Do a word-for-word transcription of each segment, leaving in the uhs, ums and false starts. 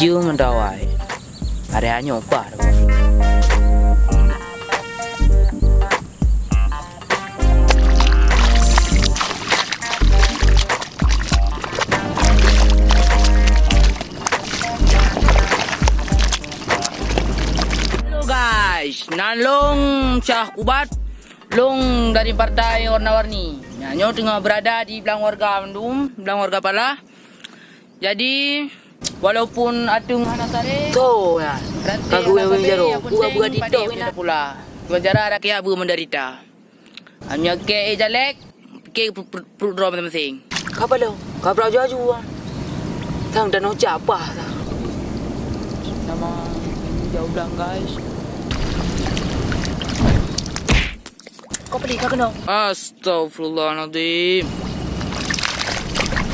Jeuem ngon tawai. Hari anyoe pah. Hello guys, nan lôn Syah Kubat, lôn dari partai warna-warni. Nyoe teungoh berada di blang warga mandum, blang warga Pala. Jadi, walaupun ateueng hana saré, toh, ya, ranté ka hana geuwé sabé, jaroe, nyang buka-buka penting TikTok padé na. Pula. Sejarah rakyat beumenderita. Hanya keu, eh, jalek, pikir pru-, pru-, pruet droe maséng-maséng. Ka balong, ka bra aju-aju, ah. Tang dan ucap apa, tang. Nama jauh blang, guys. Kau pelik ka kena. Astagfirullahaladzim.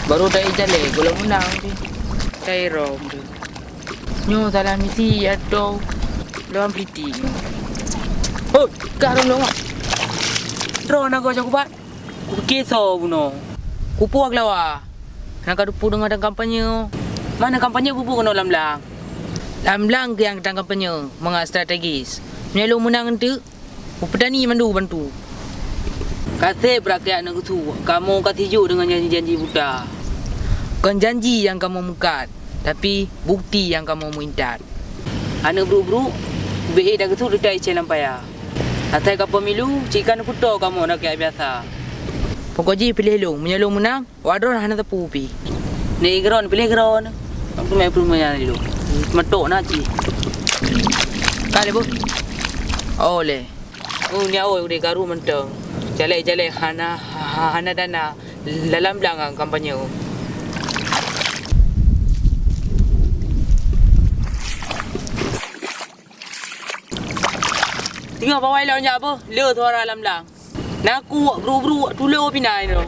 Baru dari jalek, golom menang tu. Cai rom tu. Nyoe salah misi atau lawan peliti nyoe. Hoi, kah rom lawak. Droe na geuh jago bat. Kupike soe bunoe. Kupuak lawa. Nyang ka dupu deungon dang kampanye. Mana kampanye bubu keunoe lam blang? Lam blang keu nyang dang kampanye mangat strategis. Meunyoe lôn meunang enteuk, Beupeutani mandum bantu. Ka seb rakyat neuk geusu, kamoe ka sijok deungon janji-janji buta. Kon janji nyang kamoe meukat, tapi bukti nyang kamoe meuintat. Aneuk bruk-bruk, bèk ék dageusu teutai cai lam paya. Asai ka pemilu, cit ka neupeutoe kamoe rakyat biasa. Pokok jih piléh lôn, meunyoe lôn meunang, Awak droe hana teupeu pih. Ni keudroe, piléh keudroe. Aku mai peureumeun nyan dulu. Meutok na cit. Ka lé, Bu. Oh, lé. Oh, nyawa udeh karu mantong. Jalek-jalek hana, ha-, hana dana. Dalam blang kampanye. Tengok bawai lôn nyak apa? Le suara lam blang. Naku wak bru-bru wak tulo pina ino.